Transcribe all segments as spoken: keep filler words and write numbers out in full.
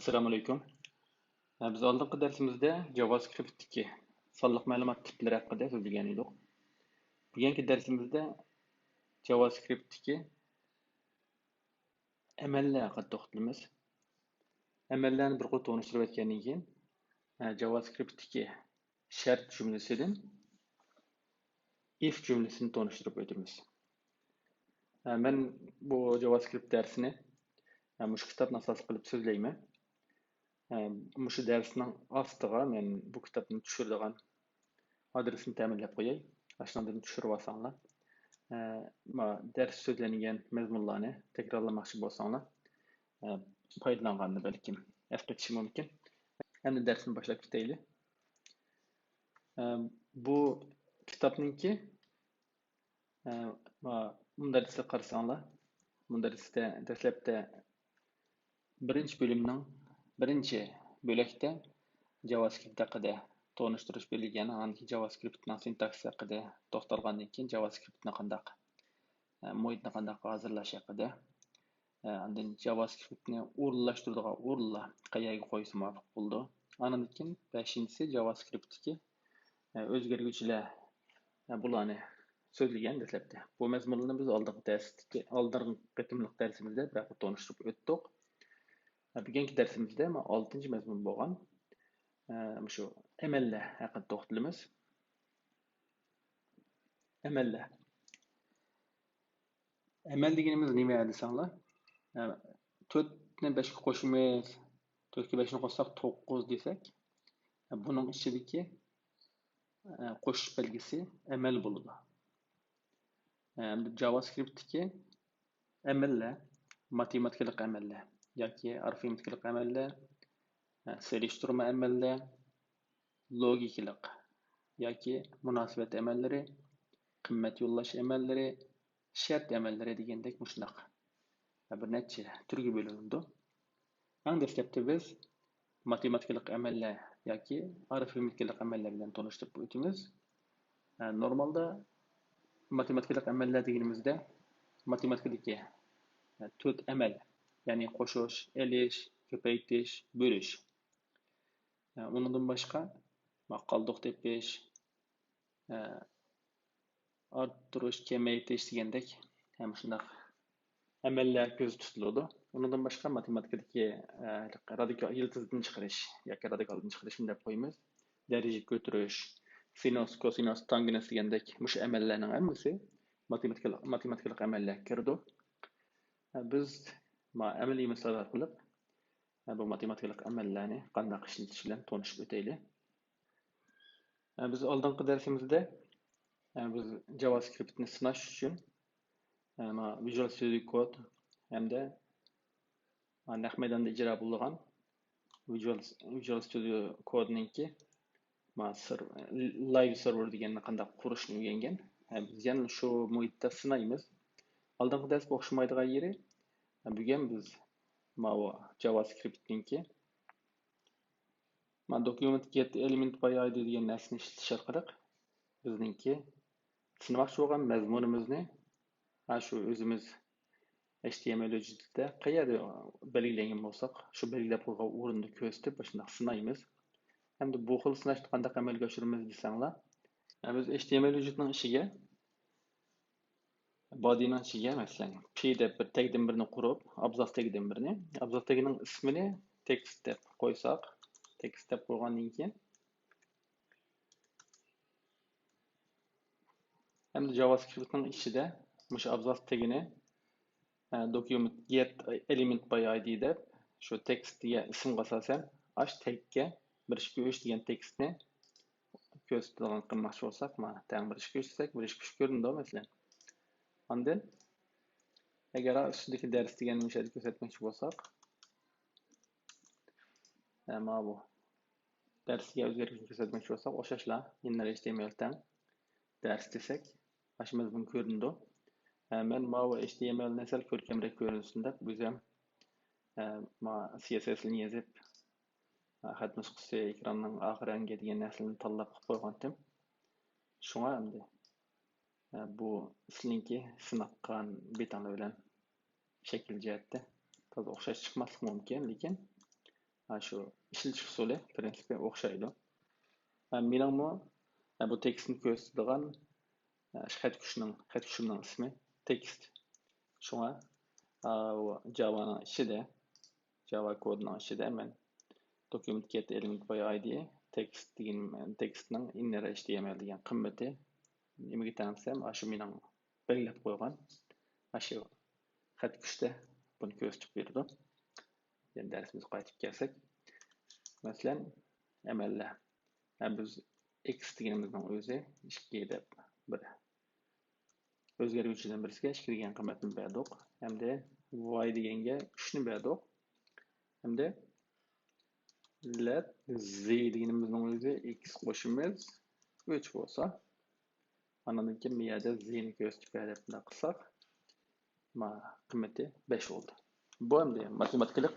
ئەسسالامۇئەلەيكۇم. ھە، بىز ئالدىنقى دەرسىمىزدە جاۋاسكرىپتتىكى سانلىق مەلۇمات تىپلىرى ھەققىدە سۆزلىگەن ئىدۇق. بۈگۈنكى دەرسىمىزدە جاۋاسكرىپتتىكى ئەمەللەر ھەققىدە توختىلىمىز. ئەمەللەرنى بىر قۇر تونۇشتۇرۇپ ئۆتكەندىن كېيىن، ھە، جاۋاسكرىپتتىكى شەرت جۈملىسىدىن ئىف جۈملىسىنى تونۇشتۇرۇپ ئۆتىمىز. ھە، مەن بۇ جاۋاسكرىپت دەرسىنى، ھە، مۇشۇ كىتابنى ئاساس قىلىپ سۆزلەيمەن. ھە، مۇشۇ دەرسنىڭ ئاستىغا مەن بۇ كىتابنى چۈشۈرىدىغان ئادرېسنى تەمىنلەپ قوياي. ئاشۇنىڭدىن چۈشۈرۈۋالساڭلار، ھە، ما-، دەرس سۆزلەنگەن مەزمۇنلارنى تەكرارلىماقچى بولساڭلار، ھە، پايدىلانغاننى بەلكىم ئەسقېتىشى مۇمكىن. ئەمدى دەرسنى باشلاپ كېتەيلى. ھە، بۇ كىتابنىڭكى، ھە، ما-، مۇندەرىجىسىگە قارىساڭلار، مۇندەرىجىسىدە دەسلەپتە بىرىنچى بۆلۈمنىڭ بىرىنچى بۆلەكتە جاۋاسكرىپت ھەققىدە تونۇشتۇرۇش بېرىلگەن، ئاندىن كېيىن جاۋاسكرىپتنىڭ سىنتاكسىسى ھەققىدە توختالغاندىن كېيىن جاۋاسكرىپتنى قانداق، ھە، مۇھىتنى قانداق ھازىرلاش ھەققىدە، ھە، ئاندىن جاۋاسكرىپتنى ئورۇنلاشتۇرىدىغان ئورۇنلار قەيەرگە قويسا مۇۋاپىق بولىدۇ. ئاندىن كېيىن بەشىنچىسى جاۋاسكرىپتتىكى، ھە، ئۆزگەرگۈچىلەر، ھە، بۇلارنى سۆزلىگەن دەسلەپتە. بۇ مەزمۇنلارنى بىز ئالدىنقى دەرستىكى، ئالدىنقى قېتىملىق دەرسىمىزدە بىر قېتىم تونۇشتۇرۇپ ئۆتتۇق. ھە، بۈگۈنكى دەرسىمىزدە مانا ئالتىنچى مەزمۇن بولغان، ھە، مۇشۇ ئەمەللەر ھەققىدە توختىلىمىز. ئەمەللەر. ئەمەل دېگىنىمىز نېمە دېسەڭلار؟ ھە، تۆتنى بەشكە قوشىمىز، تۆتكە بەشنى قوشساق توققۇز دېسەك، ھە، بۇنىڭ ئىچىدىكى، ھە، قوشۇش بەلگىسى ئەمەل بولىدۇ. ھە، ئەمدى جاۋاسكرىپتتىكى ئەمەللەر، ماتېماتىكىلىق ئەمەللەر ياكى ئارىفمېتىكىلىق ئەمەللەر، ھە، سېلىشتۇرما ئەمەللەر، لوگىكىلىق ياكى مۇناسىۋەت ئەمەللىرى، قىممەت يوللاش ئەمەللىرى، شەرت ئەمەللىرى دېگەندەك مۇشۇنداق بىر نەچچە تۈرگە بۆلۈنىدۇ. ئەڭ دەسلەپتە بىز ماتېماتىكىلىق ئەمەللەر ياكى ئارىفمېتىكىلىق ئەمەللەر بىلەن تونۇشتۇرۇپ ئۆتىمىز. ئە، نورمالدا ماتېماتىكىلىق ئەمەللەر دېگىنىمىزدە ماتېماتىكىدىكى، ئە، تۆت ئەمەل، يەنى قوشۇش، ئېلىش، كۆپەيتىش، بۆلۈش. ئە، ئۇنىڭدىن باشقا، ما، قالدۇق تېپىش، ئە، ئارتتۇرۇش، كېمەيتىش دېگەندەك ھەم شۇنداق ئەمەللەر كۆزدە تۇتۇلىدۇ. ئۇنىڭدىن باشقا ماتېماتىكىدىكى، ئە، رادىكال، يىلتىزدىن چىقىرىش ياكى رادىكالدىن چىقىرىشنى دەپ قويىمىز. دەرىجە كۆتۈرۈش، سىنۇس، كوسىنۇس، تانگېنس دېگەندەك مۇشۇ ئەمەللەرنىڭ ھەممىسى ماتېماتىكىلىق، ماتېماتىكىلىق ئەمەللەرگە كىرىدۇ. ئە، بىز ما-، ئەمەلىي مىسال ئارقىلىق، ئە، بۇ ماتېماتىكىلىق ئەمەللەرنى قانداق ئىشلىتىش بىلەن تونۇشۇپ ئۆتەيلى. ئە، بىز ئالدىنقى دەرسىمىزدە، ئە، بىز جاۋاسكرىپتنى سىناش ئۈچۈن، ئە، ما، ۋىژۇئال ستۇدىيو كود ھەمدە، ئە، نەق مەيداندا ئىجرا بولىدىغان ۋىژۇئال، ۋىژۇئال ستۇدىيو كودنىڭكى، ما، سېر-، لايىۋ سېرۋېر دېگەننى قانداق قۇرۇشنى ئۆگەنگەن. ئە، بىز يەنە شۇ مۇھىتتا سىنايمىز. ئالدىنقى دەرسكە ئوخشىمايدىغان يېرى، ئە، بۈگۈن بىز ماۋۇ جاۋاسكرىپتنىڭكى ما، document get element by I D دېگەن نەرسىنى ئىشلىتىش ئارقىلىق بىزنىڭكى سىنىماقچى بولغان مەزمۇنىمىزنى، ھە، شۇ ئۆزىمىز H T M L ھۆججىتىدە قەيەردە بەلگىلەنگەن بولساق، شۇ بەلگىلەپ قويغان ئورۇندا كۆرسىتىپ، ئاشۇنداق سىنايمىز. ئەمدى بۇ خىل سىناشنى قانداق ئەمەلگە ئاشۇرىمىز دېسەڭلار، ھە، بىز H T M L ھۆججىتىنىڭ ئىچىگە بادىنىڭ ئىچىگە، مەسىلەن، P دەپ بىر تەگدىن بىرنى قۇرۇپ، ئابزاس تەگدىن بىرنى، ئابزاس تەگىنىڭ ئىسمىنى تېكىست دەپ قويساق، تېكىست دەپ قويغاندىن كېيىن، ئەمدى جاۋاسكرىپتنىڭ ئىچىدە مۇشۇ ئابزاس تېگىنى، ئە، document get element by I D دەپ، شۇ تېكىستكە ئىسىمغا ئاساسەن، ئاش تەگكە بىر ئىككى ئۈچ دېگەن تېكىستنى كۆرسىتىدىغان قىلماقچى بولساق، مانا، تەڭ بىر ئىككى ئۈچ دېسەك، بىر ئىككى ئۈچ كۆرۈندى، مەسىلەن. ئاندىن، ئەگەر ئۈستىدىكى دەرس دېگەننى مۇشۇ يەردە كۆرسەتمەكچى بولساق، ھە، مانا بۇ دەرسكە ئۆزگەرتىشنى كۆرسەتمەكچى بولساق، ئوخشاشلا inner H T M L تەڭ دەرس دېسەك، ئاشۇ مەزمۇن كۆرۈنىدۇ. ھە، مەن ماۋۇ H T M L نى سەل كۆركەمرەك كۆرۈنسۇن دەپ، ئۆزۈم، ھە، ما، C S S نى يېزىپ، خەت نۇسخىسى، ئېكراننىڭ ئاخىرى ئەنگە دېگەن نەرسىلەرنى تاللاپ قىلىپ قويغانتىم. شۇڭا ئەمدى، ئە، بۇ سىلىنىڭكى سىناققان بېتىڭلار بىلەن شەكىل جەھەتتە تازا ئوخشاش چىقماسلىقى مۇمكىن، لېكىن ھە، شۇ ئىشلىتىش ئۇسۇلى، پرىنسىپى ئوخشايدۇ. ھە، مېنىڭمۇ، ھە، بۇ تېكىستنى كۆرسىتىدىغان، ھە، شۇ خەت كۈچنىڭ، خەت كۈچۈمنىڭ ئىسمى تېكىست. شۇڭا، ئا، بۇ جاۋانىڭ ئىچىدە، جاۋا كودىنىڭ ئىچىدە مەن document get element by I D، تېكىست دېگەن، تېكىستنىڭ inner H T M L دېگەن قىممىتى نېمىگە تەڭ دېسەم، ئاشۇ مېنىڭ بەلگىلەپ قويغان ئاشۇ خەت كۈچتە بۇنى كۆرسىتىپ بېرىدۇ. يەنە دەرسىمىزگە قايتىپ كەلسەك، مەسىلەن، ئەمەللەر. ھە، بىز ئېكس دېگىنىمىزنىڭ ئۆزى ئىككى دەپ بىر ئۆزگەرگۈچىدىن بىرسىگە ئىككى دېگەن قىممەتنى بەردۇق. ھەمدە ۋاي دېگەنگە ئۈچنى بەردۇق. ھەمدە let z دېگىنىمىزنىڭ ئۆزى ئېكس قوشىمىز ئۈچ بولسا، ئاندىن كېيىن بۇ يەردە زنى كۆرسىتىپ بەردۇق. بۇنداق قىلساق، ما قىممىتى بەش بولدى. بۇ ئەمدى ماتېماتىكىلىق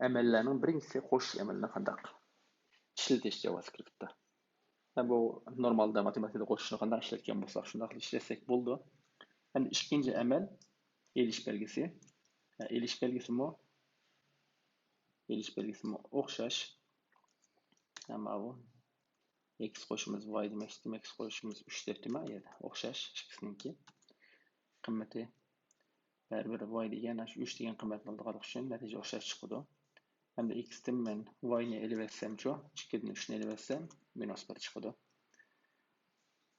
ئەمەللەرنىڭ بىرىنچىسى، قوشۇش ئەمەلىنى قانداق ئىشلىتىش جاۋاسكرىپتتا. ھە، بۇ نورمالدا ماتېماتىكىدا قوشۇشنى قانداق ئىشلەتكەن بولساق، شۇنداق ئىشلەتسەك بولىدۇ. ئەمدى ئىككىنچى ئەمەل ئېلىش بەلگىسى. ھە، ئېلىش بەلگىسىمۇ، ئېلىش بەلگىسىمۇ ئوخشاش. ئەمما بۇ ئېكس قوشىمىز ۋاي دېمەكچىدىم، ئېكس قوشىمىز ئۈچ دەپتىمەن، يەنى ئوخشاش ئىككىسىنىڭكى قىممىتى. بەرىبىر ۋاي دېگەن ئاشۇ ئۈچ دېگەن قىممەتنى ئالىدىغانلىقى ئۈچۈن نەتىجە ئوخشاش چىقىدۇ. ھەمدە ئېكستىن مەن ۋاينى ئېلىۋەتسەمچۇ، ئىككىدىن ئۈچنى ئېلىۋەتسەم، مىنۇس بىر چىقىدۇ.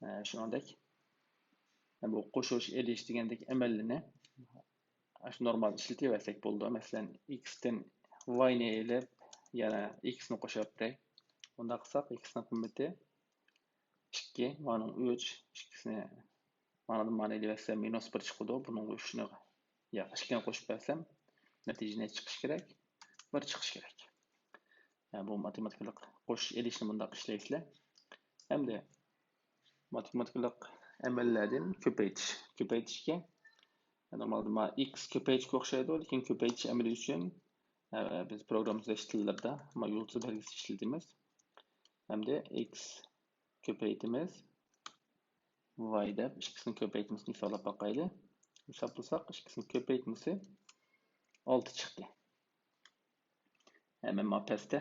ئە، شۇنىڭدەك، بۇ قوشۇش ئېلىش دېگەندەك ئەمەلنى ئاشۇ نورمال ئىشلىتىۋەرسەك بولىدۇ. مەسىلەن، ئېكستىن ۋاينى ئېلىپ، يەنە ئېكسنى قوشۇۋەتتۇق. بۇنداق قىلساق، ئېكسنىڭ قىممىتى ئىككى، مانىڭ ئۈچ، ئىككىسىنى مانىدىن مانى ئېلىۋەتسەم، مىنۇس بىر چىقىدۇ. بۇنىڭغا ئۈچنى، ياق، ئىككىنى قوشۇپ بەرسەم، نەتىجە نەچچە چىقىشى كېرەك؟ بىر چىقىشى كېرەك. يەنى بۇ ماتېماتىكىلىق قوشۇش ئېلىشنى بۇنداق ئىشلەيسىلەر. ئەمدى ماتېماتىكىلىق ئەمەللەردىن كۆپەيتىش. كۆپەيتىشكە نورمالدا ما ئېكس كۆپەيتىشكە ئوخشايدۇ، لېكىن كۆپەيتىش ئەمىلى ئۈچۈن، ئە، بىز پروگرامما تۈزەش تىللىرىدا ما يۇلتۇز بەلگىسى ئىشلىتىمىز. ئەمدى ئېكس كۆپەيتىمىز، ۋاي دەپ ئىككىسىنىڭ كۆپەيتمىسىنى ھېسابلاپ باقايلى. ھېسابلىساق، ئىككىسىنىڭ كۆپەيتمىسى ئالتە چىقتى. ھە، مەن مانا پەستە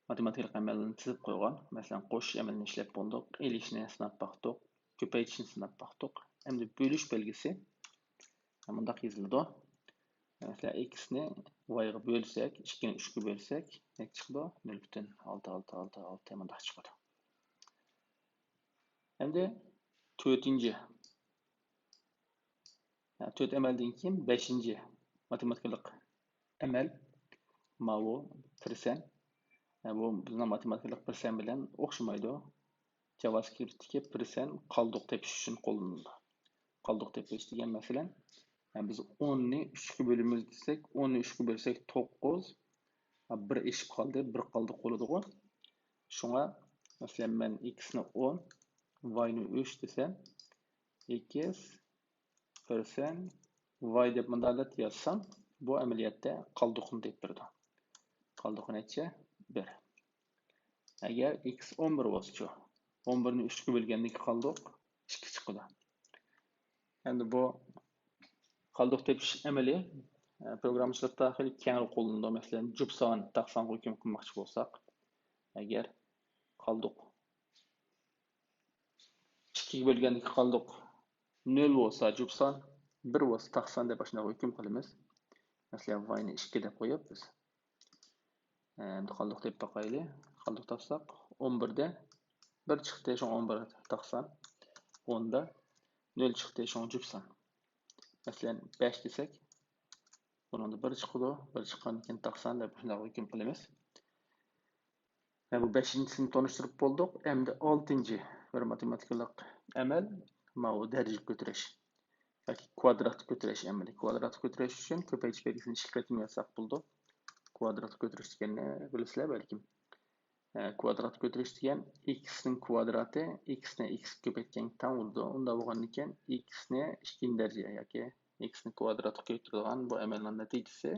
ماتېماتىكىلىق ئەمەللەرنى تىزىپ قويغان. مەسىلەن، قوشۇش ئەمەلىنى ئىشلەپ بولدۇق، ئېلىشنى سىناپ باقتۇق، كۆپەيتىشنى سىناپ باقتۇق. ئەمدى بۆلۈش بەلگىسى، ھە، مۇنداق يېزىلىدۇ. مەسىلەن، ئېكسنى ۋايغا بۆلسەك، ئىككىنى ئۈچكە بۆلسەك، نەچچە چىقىدۇ؟ نۆل پۈتۈن ئالتە ئالتە ئالتە ئالتە مۇنداق چىقىدۇ. ئەمدى تۆتىنچى، ھە، تۆت ئەمەلدىن كېيىن بەشىنچى ماتېماتىكىلىق ئەمەل، ماۋۇ پىرسەنت. ھە، بۇ بىزنىڭ ماتېماتىكىلىق پىرسەنت بىلەن ئوخشىمايدۇ. جاۋاسكرىپتتىكى پىرسەنت قالدۇق تېپىش ئۈچۈن قوللىنىلىدۇ. قالدۇق تېپىش دېگەن، مەسىلەن، ھە، بىز ئوننى ئۈچكە بۆلىمىز دېسەك، ئوننى ئۈچكە بۆلسەك توققۇز، ھە، بىر ئېشىپ قالدى، بىر قالدۇق بولىدىغۇ. شۇڭا، مەسىلەن، مەن ئېكسنى ئون، ۋاينى ئۈچ دېسەم، ئېكس پىرسەنت ۋاي دەپ مۇنداق يازسام، بۇ ئەمەلىيەتتە قالدۇقنى تېپىپ بېرىدۇ. قالدۇقى نەچچە؟ بىر. ئەگەر ئېكس ئون بىر بولسىچۇ؟ ئون بىرنى ئۈچكە بۆلگەندىكى قالدۇق ئىككى چىقىدۇ. ئەمدى بۇ قالدۇق تېپىش ئەمىلى، ئە، پروگراممىچىلىقتا خېلى كەڭرى قوللىنىدۇ. مەسىلەن، جۈپ سان، تاق سانغا ھۆكۈم قىلماقچى بولساق، ئەگەر قالدۇق ئىككىگە بۆلگەندىكى قالدۇق نۆل بولسا جۈپ سان، بىر بولسا تاق سان دەپ ئاشۇنداق ھۆكۈم قىلىمىز. مەسىلەن، ۋاينى ئىككى دەپ قويۇپ بىز. ئەمدى قالدۇق تېپىپ باقايلى. قالدۇق تاپساق، ئون بىردە بىر چىقتى، شۇڭا ئون بىر تاق سان. ئوندا نۆل چىقتى، شۇڭا جۈپ سان. مەسىلەن، بەش دېسەك، بۇنىڭدا بىر چىقىدۇ، بىر چىققاندىن كېيىن تاق سان دەپ شۇنداق ھۆكۈم قىلىمىز. ۋە بۇ بەشىنچىسىنى تونۇشتۇرۇپ بولدۇق. ئەمدى ئالتىنچى بىر ماتېماتىكىلىق ئەمەل، ماۋۇ دەرىجىگە كۆتۈرۈش ياكى كۋادراتقا كۆتۈرۈش ئەمىلى. كۋادراتقا كۆتۈرۈش ئۈچۈن كۆپەيتىش بەلگىسىنى ئىككى قېتىم يازساق بولىدۇ. كۋادراتقا كۆتۈرۈش دېگەننى بىلىسىلەر بەلكىم. ئە، كۋادراتقا كۆتۈرۈش دېگەن ئېكسنىڭ كۋادراتى ئېكسنى ئېكسكە كۆپەيتكەنگە تەڭ بولىدۇ. ئۇنداق بولغاندىكىن ئېكسنى ئىككىنچى دەرىجە ياكى ئېكسنى كۋادراتقا كۆتۈرىدىغان بۇ ئەمەلنىڭ نەتىجىسى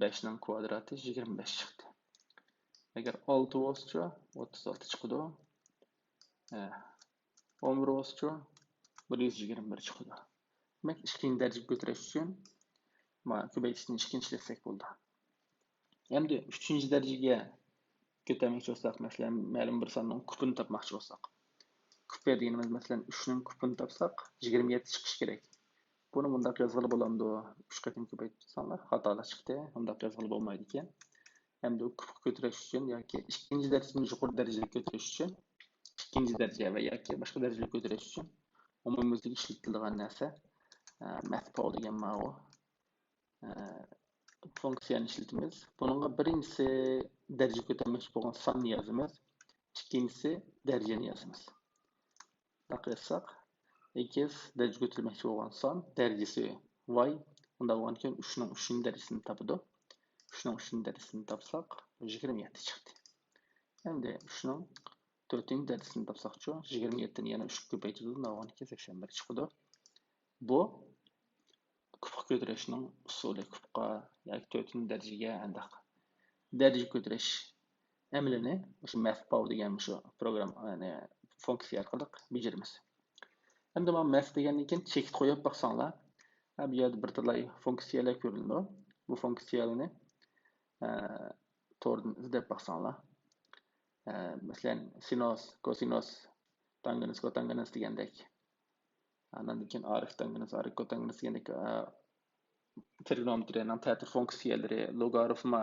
بەشنىڭ كۋادراتى يىگىرمە بەش چىقتى. ئەگەر ئالتە بولسىچۇ، ئوتتۇز ئالتە چىقىدۇ. ھە، ئون بىر بولسىچۇ، بىر يۈز يىگىرمە بىر چىقىدۇ. دېمەك، ئىككىنچى دەرىجىگە كۆتۈرۈش ئۈچۈن، ما، كۆپەيتىشنى ئىككىنچىلەتسەك بولىدۇ. ئەمدى ئۈچىنچى دەرىجىگە كۆتەرمەكچى بولساق، مەسىلەن، مەلۇم بىر ساننىڭ كۇپىنى تاپماقچى بولساق، كۇپى دېگىنىمىز، مەسىلەن، ئۈچنىڭ كۇپىنى تاپساق، يىگىرمە يەتتە چىقىشى كېرەك. بۇنى مۇنداق يازغىلى بولامدۇ؟ ئۈچ قېتىم كۆپەيتىپ تۇرساڭلار، خاتالىق چىقتى. مۇنداق يازغىلى بولمايدىكەن. ئەمدى ئۇ كۇپا كۆتۈرۈش ئۈچۈن ياكى ئىككىنچى دەرىجىدىن يۇقىرى دەرىجىگە كۆتۈرۈش ئۈچۈن، ئىككىنچى دەرىجە ۋە ياكى باشقا دەرىجىگە كۆتۈرۈش ئۈچۈن ئومۇميۈزلۈك ئىشلىتىلىدىغان نەرسە، ئە، مەتپاۋ دېگەن ماۋۇ، ئە، فۇنكسىيەنى ئىشلىتىمىز. بۇنىڭغا بىرىنچىسى دەرىجە كۆتۈرمەكچى بولغان ساننى يازىمىز، ئىككىنچىسى دەرىجىنى يازىمىز. بۇنداق يازساق، ئېكس دەرىجە كۆتۈرمەكچى بولغان سان دەرىجىسى ۋاي. ئۇنداق بولغاندىكىن ئۈچنىڭ ئۈچىنچى دەرىجىسىنى تاپىدۇ. ئۈچنىڭ ئۈچىنچى دەرىجىسىنى تاپساق، يىگىرمە يەتتە چىقتى. ئەمدى ئۈچنىڭ تۆتىنچى دەرىجىسىنى تاپساقچۇ، يىگىرمە يەتتىنى يەنە ئۈچكە كۆپەيتىدۇ، ئۇنداق بولغاندىكىن سەكسەن بىر چىقىدۇ. بۇ كۇپا كۆتۈرۈشنىڭ ئۇسۇلى، كۇپا ياكى تۆتىنچى دەرىجىگە ئانداق دەرىجە كۆتۈرۈش ئەمىلىنى مۇشۇ مەتپاۋ دېگەن مۇشۇ پروگرامما، يەنى فۇنكسىيە ئارقىلىق بېجىرىمىز. ئەمدى مانا مەتپ دېگەندىن كېيىن چېكىت قويۇپ باقساڭلار، ھە، بۇ يەردە بىر تالاي فۇنكسىيەلەر كۆرۈنىدۇ. بۇ فۇنكسىيەلەرنى، ئە، توردىن ئىزدەپ باقساڭلار، ئە، مەسىلەن، سىنوس، كوسىنوس، تانگېنس، كوتانگېنس دېگەندەك. ئاندىن كېيىن ئارك تانگېنس، ئارك كوتانگېنس دېگەندەك، ئە، ترىگونومېترىيەنىڭ تەتۈر فۇنكسىيەلىرى، لوگارىفما،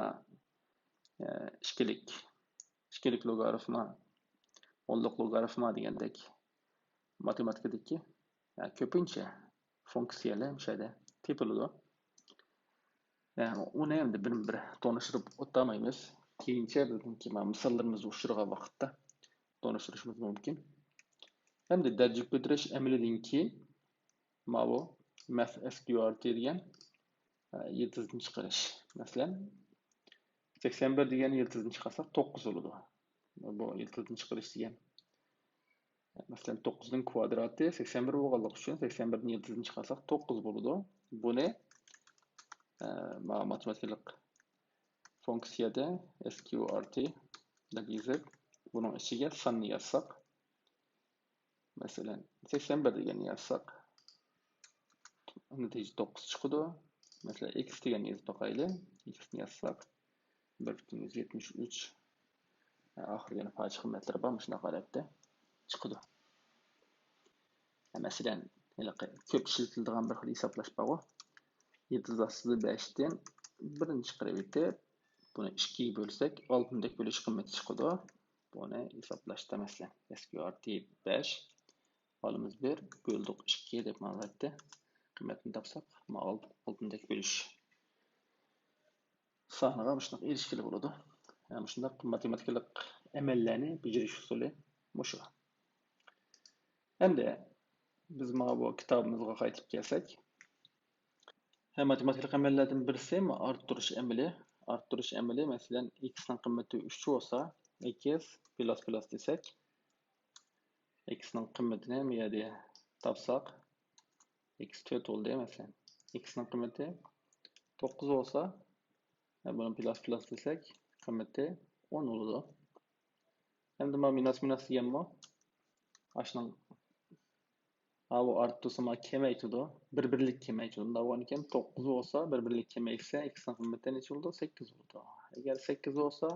ئە، ئىككىلىك، ئىككىلىك لوگارىفما، ئونلۇق لوگارىفما دېگەندەك ماتېماتىكىدىكى، ئە، كۆپىنچە فۇنكسىيەلەر مۇشۇ يەردە تېپىلىدۇ. ئە، ئۇنى ئەمدى بىرمۇبىر تونۇشتۇرۇپ ئۆتەلمەيمىز. كېيىنچە بىزنىڭكى مانا مىساللىرىمىز ئۇچرىغان ۋاقىتتا تونۇشتۇرۇشىمىز مۇمكىن. ئەمدى دەرىجە كۆتۈرۈش ئەمىلىدىن كېيىن ماۋۇ مەتپ ئېس كيۇ ئار تى دېگەن، ئە، يىلتىزدىن چىقىرىش. مەسىلەن، سەكسەن بىر دېگەن يىلتىزدىن چىقارساق، توققۇز بولىدۇ. بۇ يىلتىزدىن چىقىرىش دېگەن. مەسىلەن، توققۇزنىڭ كۋادراتى سەكسەن بىر بولغانلىقى ئۈچۈن، سەكسەن بىردىن يىلتىزدىن چىقارساق، توققۇز بولىدۇ. بۇنى، ئە، ما-، ماتېماتىكىلىق فۇنكسىيەدە ئېس كيۇ ئار تى دەپ يېزىپ، بۇنىڭ ئىچىگە ساننى يازساق، مەسىلەن، سەكسەن بىر دېگەننى يازساق، نەتىجە توققۇز چىقىدۇ. مەسىلەن، ئېكس دېگەننى يېزىپ باقايلى. ئېكسنى يازساق، بىر پۈتۈن يۈز يەتمىش ئۈچ، ئاخىرى يەنە پاچە قىممەتلىرى بار، مۇشۇنداق ھالەتتە چىقىدۇ. مەسىلەن، ھېلىقى كۆپ ئىشلىتىلىدىغان بىر خىل ھېسابلاش بارغۇ. يىلتىز ئاستىدا بەشتىن بىرنى چىقىرىۋېتىپ، بۇنى ئىككىگە بۆلسەك، ئالتىندەك بۆلۈش قىممىتى چىقىدۇ. بۇنى ھېسابلاشتا، مەسىلەن، ئېس كيۇ ئار تى بەش، ئالىمىز بىر، بۆلدۇق ئىككى دەپ مانا بۇ يەردە قىممەتنى تاپساق، مانا ئالتىندەك بۆلۈش سانىغا مۇشۇنداق ئېرىشكىلى بولىدۇ. يەنى مۇشۇنداق ماتېماتىكىلىق ئەمەللەرنى بېجىرىش ئۇسۇلى مۇشۇ. ئەمدى بىز مانا بۇ كىتابىمىزغا قايتىپ كەلسەك، ھە، ماتېماتىكىلىق ئەمەللەردىن بىرسى ئارتتۇرۇش ئەمىلى. ئارتتۇرۇش ئەمىلى، مەسىلەن، ئېكسنىڭ قىممىتى ئۈچ بولسا، ئېكس پىلاس پىلاس دېسەك، ئېكسنىڭ قىممىتىنى بۇ يەردە تاپساق، ئېكس تۆت بولدى، مەسىلەن. ئېكسنىڭ قىممىتى توققۇز بولسا، بۇنى پىلاس پىلاس دېسەك، قىممىتى ئون بولىدۇ. ئەمدى مانا مىنۇس مىنۇس دېگەنمۇ ئاشۇنىڭ، ھا، بۇ ئارتتۇرسا مانا كېمەيتىدۇ. بىر بىرلىك كېمەيتىدۇ. ئۇنداق بولغاندىكىن توققۇز بولسا، بىر بىرلىك كېمەيسە، ئېكسنىڭ قىممىتى نەچچە بولىدۇ؟ سەككىز بولىدۇ. ئەگەر سەككىز بولسا،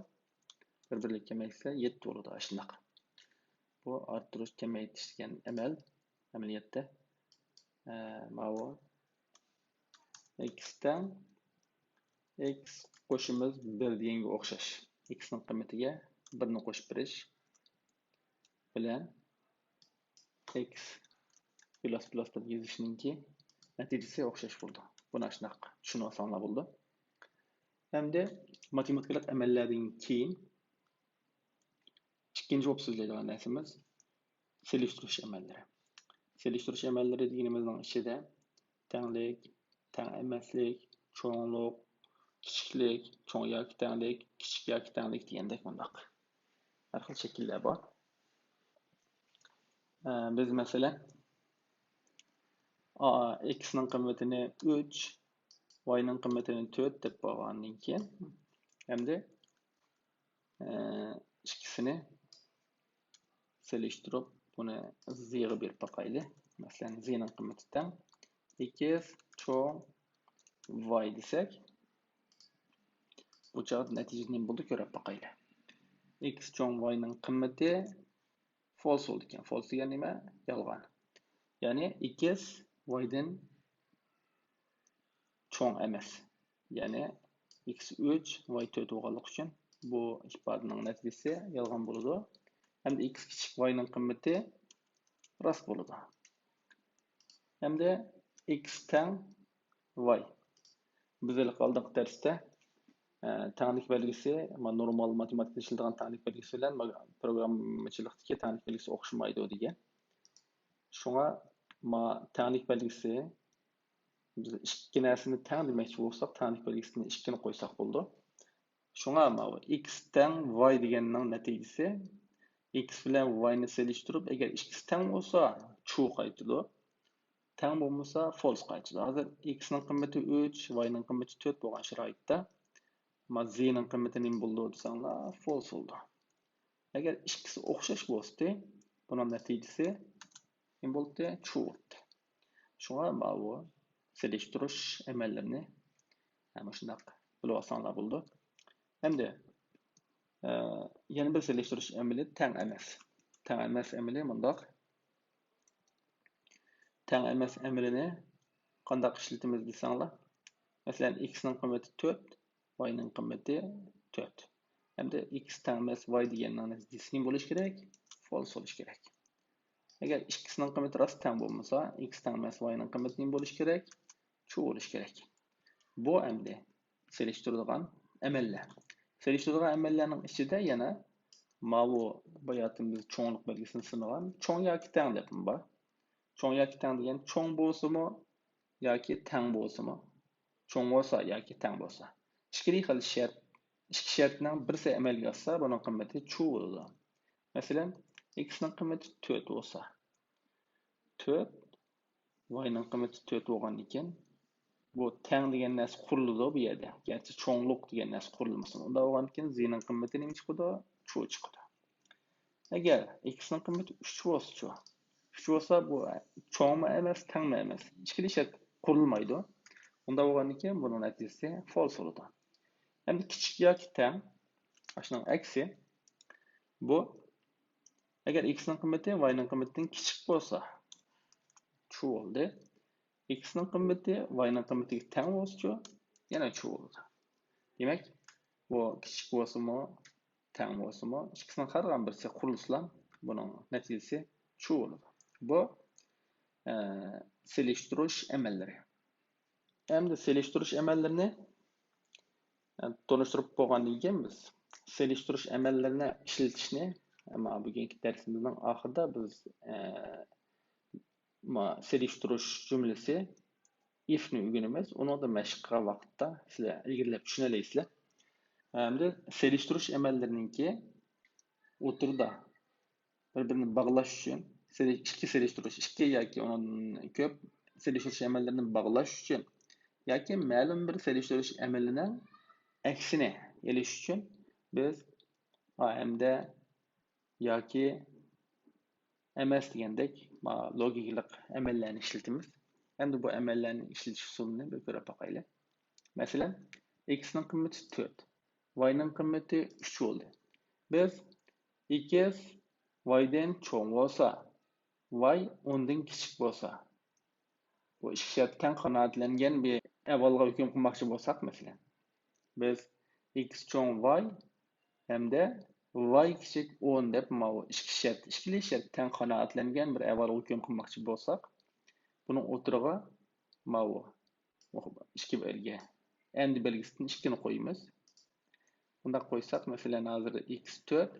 بىر بىرلىك كېمەيسە، يەتتە بولىدۇ. ئاشۇنداق. بۇ ئارتتۇرۇش كېمەيتىش دېگەن ئەمەل، ئەمەلىيەتتە، ئە، ماۋۇ ئېكس تەڭ ئېكس قوشىمىز بىر دېگەنگە ئوخشاش. ئېكسنىڭ قىممىتىگە بىرنى قوشۇپ بېرىش بىلەن ئېكس پىلاس پىلاس دەپ يېزىشنىڭكى نەتىجىسى ئوخشاش بولىدۇ. بۇنى ئاشۇنداق چۈشىنىۋالساڭلار بولىدۇ. ئەمدى ماتېماتىكىلىق ئەمەللەردىن كېيىن ئىككىنچى بولۇپ سۆزلەيدىغان نەرسىمىز سېلىشتۇرۇش ئەمەللىرى. سېلىشتۇرۇش ئەمەللىرى دېگىنىمىزنىڭ ئىچىدە تەڭلىك، تەڭ ئەمەسلىك، چوڭلۇق، كىچىكلىك، چوڭ ياكى تەڭلىك، كىچىك ياكى تەڭلىك دېگەندەك مۇنداق ھەر خىل شەكىللەر بار. ئە، بىز مەسىلەن، ئا، ئېكسنىڭ قىممىتىنى ئۈچ، ۋاينىڭ قىممىتىنى تۆت دەپ بولغاندىن كېيىن، ئەمدى، ئە، ئىككىسىنى سېلىشتۇرۇپ، بۇنى زىغا بېرىپ باقايلى. مەسىلەن، زىنىڭ قىممىتى تەڭ ئېكس چوڭ ۋاي دېسەك، بۇ چاغدا نەتىجە نېمە بولدى، كۆرۈپ باقايلى. ئېكس چوڭ ۋاينىڭ قىممىتى فالس بولىدىكەن. فالس دېگەن نېمە؟ يالغان. يەنى ئېكس ۋايدىن چوڭ ئەمەس. يەنى ئېكس ئۈچ، ۋاي تۆت بولغانلىقى ئۈچۈن بۇ ئىپادىنىڭ نەتىجىسى يالغان بولىدۇ. ھەمدە ئېكس كىچىك ۋاينىڭ قىممىتى راست بولىدۇ. ھەمدە ئېكس تەڭ ۋاي. بىز ھېلىقى ئالدىنقى دەرستە، ئە، تەڭلىك بەلگىسى، ما، نورمال ماتېماتىكىدا ئىشلىتىدىغان تەڭلىك بەلگىسى بىلەن ما، پروگراممىچىلىقتىكى تەڭلىك بەلگىسى ئوخشىمايدۇ دېگەن. شۇڭا، ما، تەڭلىك بەلگىسى، بىز ئىككى نەرسىنى تەڭ دېمەكچى بولساق، تەڭلىك بەلگىسىدىن ئىككىنى قويساق بولىدۇ. شۇڭا ماۋۇ ئېكس تەڭ ۋاي دېگەننىڭ نەتىجىسى ئېكس بىلەن ۋاينى سېلىشتۇرۇپ، ئەگەر ئىككىسى تەڭ بولسا، ترۇ قايتىدۇ. تەڭ بولمىسا، فالس قايتىدۇ. ھازىر ئېكسنىڭ قىممىتى ئۈچ، ۋاينىڭ قىممىتى تۆت بولغان شارائىتتا، ما، زىنىڭ قىممىتى نېمە بولىدۇ دېسەڭلار، فالس بولىدۇ. ئەگەر ئىككىسى ئوخشاش بولسىتى، بۇنىڭ نەتىجىسى نېمە بولدى؟ ترۇ بولدى. شۇڭا ماۋۇ سېلىشتۇرۇش ئەمەللىرىنى مۇشۇنداق بىلىۋالساڭلار بولىدۇ. ئەمدى، ئە، يەنە بىر سېلىشتۇرۇش ئەمىلى تەڭ ئەمەس. تەڭ ئەمەس ئەمىلى مۇنداق. تەڭ ئەمەس ئەمىلىنى قانداق ئىشلىتىمىز دېسەڭلار، مەسىلەن، ئېكسنىڭ قىممىتى تۆت، ۋاينىڭ قىممىتى تۆت. ھەمدە ئېكس تەڭ ئەمەس ۋاي دېگەننىڭ نەتىجىسى نېمە بولۇشى كېرەك؟ فالس بولۇشى كېرەك. ئەگەر ئىككىسىنىڭ قىممىتى راست تەڭ بولمىسا، ئېكس تەڭ ئەمەس ۋاينىڭ قىممىتى نېمە بولۇشى كېرەك؟ ترۇ بولۇشى كېرەك. بۇ ئەمدى سېلىشتۇرىدىغان ئەمەللەر. سېلىشتۇرىدىغان ئەمەللەرنىڭ ئىچىدە يەنە ماۋۇ باياتىن بىز چوڭلۇق بەلگىسىنى سۇنغان چوڭ ياكى تەڭ دەپمۇ بار. چوڭ ياكى تەڭ دېگەن چوڭ بولسىمۇ ياكى تەڭ بولسىمۇ، چوڭ بولسا ياكى تەڭ بولسا. ئىككىلا خىل شەرت، ئىككى شەرتنىڭ بىرسى ئەمەلگە ئاشسا، بۇنىڭ قىممىتى ترۇ بولىدۇ. مەسىلەن، ئېكسنىڭ قىممىتى تۆت بولسا، تۆت، ۋاينىڭ قىممىتى تۆت بولغاندىكىن، بۇ تەڭ دېگەن نەرسە قۇرۇلىدۇ بۇ يەردە. گەرچە چوڭلۇق دېگەن نەرسە قۇرۇلمىسۇن. ئۇنداق بولغاندىكىن، زىنىڭ قىممىتى نېمە چىقىدۇ؟ ترۇ چىقىدۇ. ئەگەر ئېكسنىڭ قىممىتى ئۈچ بولسىچۇ؟ ئۈچ بولسا، بۇ چوڭمۇ ئەمەس، تەڭمۇ ئەمەس. ئىككىلا شەرت قۇرۇلمايدۇ. ئۇنداق بولغاندىكىن، بۇنىڭ نەتىجىسى فالس بولىدۇ. ئەمدى كىچىك ياكى تەڭ، ئاشۇنىڭ ئەكسى. بۇ، ئەگەر ئېكسنىڭ قىممىتى ۋاينىڭ قىممىتىدىن كىچىك بولسا، ترۇ بولدى. ئېكسنىڭ قىممىتى ۋاينىڭ قىممىتىگە تەڭ بولسىچۇ، يەنە ترۇ بولىدۇ. دېمەك، بۇ كىچىك بولسىمۇ، تەڭ بولسىمۇ، ئىككىسىنىڭ قارىغان بىرسى قۇرۇلسىلا، بۇنىڭ نەتىجىسى ترۇ بولىدۇ. بۇ، ئە، سېلىشتۇرۇش ئەمەللىرى. ئەمدى سېلىشتۇرۇش ئەمەللىرىنى، ئە، تونۇشتۇرۇپ بولغاندىن كېيىن، بىز سېلىشتۇرۇش ئەمەللىرىنى ئىشلىتىشنى، ئەمما بۈگۈنكى دەرسىمىزنىڭ ئاخىرىدا بىز، ئە، ما-، سېلىشتۇرۇش جۈملىسى ئىفنى ئۆگىنىمىز. ئۇنىڭدا مەشىق قىلغان ۋاقىتتا سىلەر ئىلگىرىلەپ چۈشىنەلەيسىلەر. ئەمدى سېلىشتۇرۇش ئەمەللىرىنىڭكى ئوتتۇرىدا بىر-بىرىنى باغلاش ئۈچۈن، سېلىش-، ئىككى سېلىشتۇرۇش، ئىككى ياكى ئۇنىڭدىن كۆپ سېلىشتۇرۇش ئەمەللىرىنى باغلاش ئۈچۈن ياكى مەلۇم بىر سېلىشتۇرۇش ئەمىلىنىڭ ئەكسىنى ئېلىش ئۈچۈن بىز ئا ھەمدە ياكى ئەمەس دېگەندەك، ما، لوگىكىلىق ئەمەللەرنى ئىشلىتىمىز. ئەمدى بۇ ئەمەللەرنى ئىشلىتىش ئۇسۇلىنى بىر كۆرۈپ باقايلى. مەسىلەن، ئېكسنىڭ قىممىتى تۆت، ۋاينىڭ قىممىتى ئۈچ بولدى. بىز ئېكس ۋايدىن چوڭ بولسا، ۋاي ئوندىن كىچىك بولسا، بۇ ئىككى شەرت تەڭ قانائەتلەنگەن بىر ئەھۋالغا ھۆكۈم قىلماقچى بولساق، مەسىلەن، بىز ئېكس چوڭ ۋاي ھەمدە ۋاي كىچىك ئون دەپ، ماۋۇ ئىككى شەرت، ئىككىلا شەرت تەڭ قانائەتلەنگەن بىر ئەھۋالغا ھۆكۈم قىلماقچى بولساق، بۇنىڭ ئوتتۇرىغا ماۋۇ ئىككى بەلگە، ئەند بەلگىسىدىن ئىككىنى قويىمىز. بۇنداق قويساق، مەسىلەن، ھازىر ئېكس تۆت،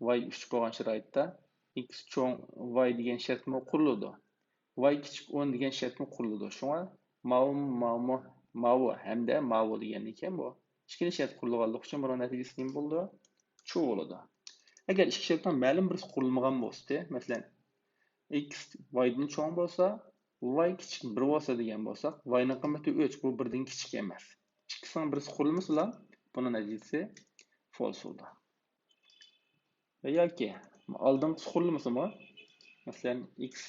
ۋاي ئۈچ بولغان شارائىتتا ئېكس چوڭ ۋاي دېگەن شەرتمۇ قۇرۇلىدۇ. ۋاي كىچىك ئون دېگەن شەرتمۇ قۇرۇلىدۇ. شۇڭا ماۋۇ، ماۋۇ، ماۋۇ ھەمدە ماۋۇ دېگەندىن كېيىن بۇ ئىككىنچى شەرت قۇرۇلغانلىقى ئۈچۈن بۇنىڭ نەتىجىسى نېمە بولىدۇ؟ ترۇ بولىدۇ. ئەگەر ئىككى شەرتنىڭ مەلۇم بىرسى قۇرۇلمىغان بولسىدى، مەسىلەن، ئېكس ۋايدىن چوڭ بولسا، ۋاي كىچىك بىر بولسا دېگەن بولساق، ۋاينىڭ قىممىتى ئۈچ، بۇ بىردىن كىچىك ئەمەس. ئىككىسىنىڭ بىرسى قۇرۇلمىسىلا، بۇنىڭ نەتىجىسى فالس بولىدۇ. ۋە ياكى ئالدىنقىسى قۇرۇلمىسىمۇ، مەسىلەن، ئېكس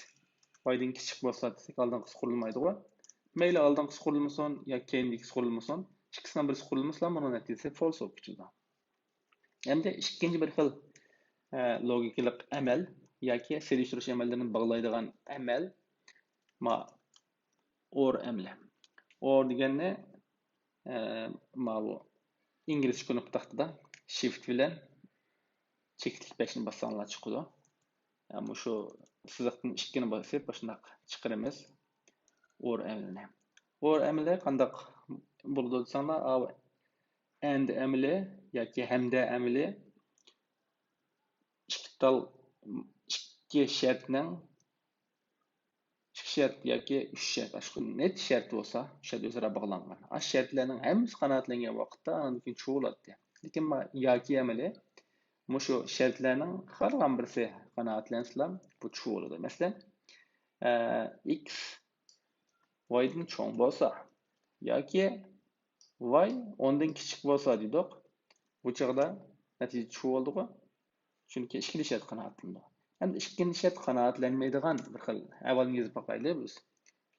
ۋايدىن كىچىك بولسا دېسەك، ئالدىنقىسى قۇرۇلمايدىغۇ. مەيلى ئالدىنقىسى قۇرۇلمىسۇن ياكى كەينىدىكىسى قۇرۇلمىسۇن، ئىككىسىنىڭ بىرسى قۇرۇلمىسىلا، بۇنىڭ نەتىجىسى فالس بولۇپ چىقىدۇ. ئەمدى ئىككىنچى بىر خىل، ئە، لوگىكىلىق ئەمەل ياكى سېلىشتۇرۇش ئەمەللىرىنى باغلايدىغان ئەمەل، ما، ئور ئەمىلى. ئور دېگەننى، ئە، ماۋۇ ئىنگلىزچە كۇنۇپ تاختىدا شىفت بىلەن چېكىتلىك بەشنى باسساڭلار چىقىدۇ. يا، مۇشۇ سىزىقتىن ئىككىنى باسىپ، مۇشۇنداق چىقىرىمىز. ئور ئەمىلىنى. ئور ئەمىلى قانداق بولىدۇ دېسەڭلار، ئا، ئەند ئەمىلى ياكى ھەمدە ئەمىلى ئىككى تال، ئىككى شەرتنىڭ، ئىككى شەرت ياكى ئۈچ شەرت، ئاشۇ نەچچە شەرت بولسا، شەرت ئۆزئارا باغلانغان. ئاشۇ شەرتلەرنىڭ ھەممىسى قانائەتلەنگەن ۋاقىتتا ئاندىن كېيىن ترۇ بولاتتى. لېكىن ما-، ياكى ئەمىلى مۇشۇ شەرتلەرنىڭ خالىغان بىرسى قانائەتلەنسىلا، بۇ ترۇ بولىدۇ. مەسىلەن، ئە، ئىكس ۋايدىن چوڭ بولسا ياكى ۋاي ئوندىن كىچىك بولسا دېدۇق. بۇ چاغدا نەتىجە ترۇ بولدىغۇ. چۈنكى ئىككىنچى شەرت قانائەتلىنىدۇ. ئەمدى ئىككىنچى شەرت قانائەتلەنمەيدىغان بىر خىل ئەھۋالنى يېزىپ باقايلى بىز.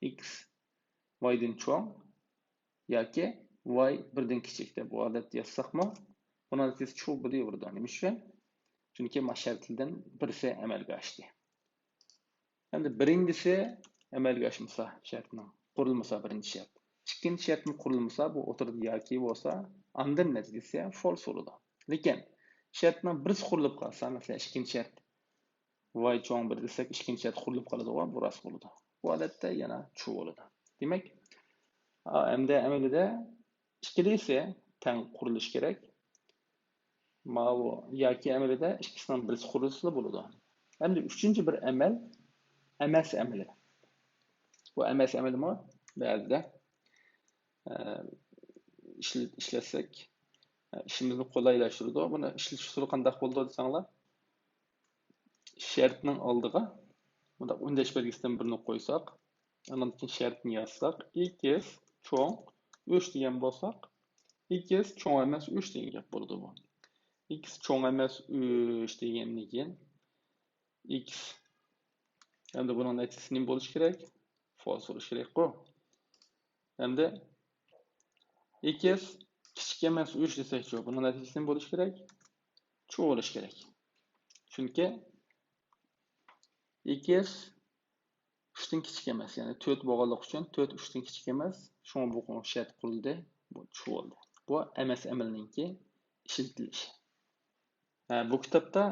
ئىكس ۋايدىن چوڭ ياكى ۋاي بىردىن كىچىك دەپ بۇ ھالەتتە يازساقمۇ، بۇنىڭ نەتىجىسى ترۇ بولۇۋېرىدۇ. نېمە ئۈچۈن؟ چۈنكى ما شەرتلەردىن بىرسى ئەمەلگە ئاشتى. ئەمدى بىرىنچىسى ئەمەلگە ئاشمىسا، شەرتنىڭ قۇرۇلمىسا بىرىنچى شەرت. ئىككىنچى شەرتمۇ قۇرۇلمىسا، بۇ ئوتتۇرىدا ياكى بولسا، ئاندىن نەتىجىسى فالس بولىدۇ. لېكىن شەرتنىڭ بىرسى قۇرۇلۇپ قالسا، مەسىلەن، ئىككىنچى شەرت، ۋاي چوڭ بىر دېسەك، ئىككىنچى شەرت قۇرۇلۇپ قالىدىغۇ، بۇ راست بولىدۇ. بۇ ھالەتتە يەنە ترۇ بولىدۇ. دېمەك، ئا، ئەمدى ئەمەلىيدە ئىككىلىسى تەڭ قۇرۇلۇشى كېرەك. ماۋۇ ياكى ئەمەلىيدە ئىككىسىنىڭ بىرسى قۇرۇلسىلا بولىدۇ. ئەمدى ئۈچىنچى بىر ئەمەل، ئەمەس ئەمىلى. بۇ ئەمەس ئەمىلىمۇ بەزىدە، ئە، ئىشلە-، ئىشلەتسەك، ئە، ئىشىمىزنى قولايلاشتۇرىدۇ. بۇنى ئىشلىتىش ئۇسۇلى قانداق بولىدۇ دېسەڭلار، شەرتنىڭ ئالدىغا مۇنداق ئۈندەش بەلگىسىدىن بىرنى قويساق، ئاندىن كېيىن شەرتنى يازساق، ئىكس چوڭ ئۈچ دېگەن بولساق، ئىكس چوڭ ئەمەس ئۈچ دېگەن گەپ بولىدۇ بۇ. ئىكس چوڭ ئەمەس ئۈچ دېگەندىن كېيىن ئىكس، ئەمدى بۇنىڭ نەتىجىسى نېمە بولۇشى كېرەك؟ فالس بولۇشى كېرەكقۇ. ئەمدى ئىكس كىچىك ئەمەس ئۈچ دېسەكچۇ، بۇنىڭ نەتىجىسى نېمە بولۇشى كېرەك؟ ترۇ بولۇشى كېرەك. چۈنكى ئىكس ئۈچتىن كىچىك ئەمەس، يەنى تۆت بولغانلىقى ئۈچۈن تۆت ئۈچتىن كىچىك ئەمەس، شۇڭا بۇ شەرت قۇرۇلدى، بۇ ترۇ بولدى. بۇ ئەمەس ئەمىلنىڭكى ئىشلىتىلىشى. ھە، بۇ كىتابتا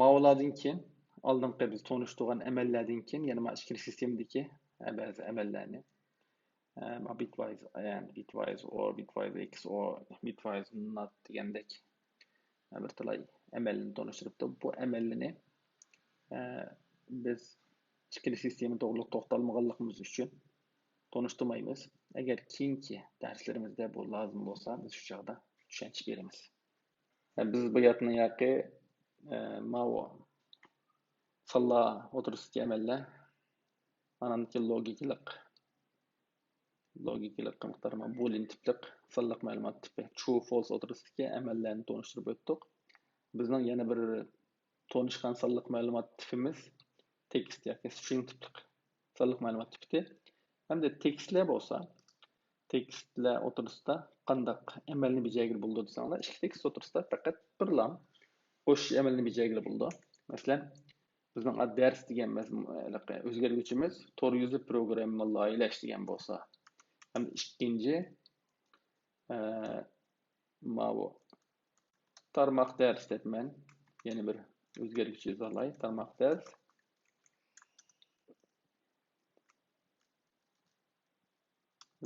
ماۋۇلاردىن كېيىن، ئالدىنقى بىز تونۇشتۇرغان ئەمەللەردىن كېيىن، يەنە مانا ئىككىنچى سىستېمىدىكى، ھە، بەزى ئەمەللەرنى، ھە، ما بىتۋايز ئەند، بىتۋايز ئور، بىتۋايز ئېكس ئور، بىتۋايز نات دېگەندەك، ھە، بىر تالاي ئەمەللىرىنى تونۇشتۇرۇپتۇ. بۇ ئەمەللىرىنى، ھە، بىز ئىككىنچى سىستېما توغرۇلۇق توختالمىغانلىقىمىز ئۈچۈن تونۇشتۇرمايمىز. ئەگەر كېيىنكى دەرسلىرىمىزدە بۇ لازىم بولسا، بىز شۇ چاغدا چۈشەنچە بېرىمىز. بىز بۇ ياتنىڭ ياقى، ئە، ماۋۇ سانلار ئوتتۇرىسىدىكى ئەمەللەر، ئانىڭدىكى لوگىكىلىق، لوگىكىلىق مىقدارىمۇ بولىن تىپلىق سانلىق مەلۇمات تىپى، ترۇ، فالس ئوتتۇرىسىدىكى ئەمەللەرنى تونۇشتۇرۇپ ئۆتتۇق. بىزنىڭ يەنە بىر تونۇشقان سانلىق مەلۇمات تىپىمىز تېكىست ياكى سترىڭ تىپلىق سانلىق مەلۇمات تىپى. ئەمدى تېكىستلەر بولسا، تېكىستلەر ئوتتۇرىسىدا قانداق ئەمەلنى بېجەرگىلى بولىدۇ دېسەڭلار، ئىككى تېكىست ئوتتۇرىسىدا پەقەت بىرلا قوشۇش ئەمەلنى بېجەرگىلى بولىدۇ. مەسىلەن، بىزنىڭ دەرس دېگەن مەزمۇن-، ھېلىقى ئۆزگەرگۈچىمىز تور يۈزى پروگرامما لايىھەلەش دېگەن بولسا، ھەمدە ئىككىنچى، ئە، ماۋۇ تارماق دەرس دەپمەن. يەنە بىر ئۆزگەرگۈچ يېزىۋالاي. تارماق دەرس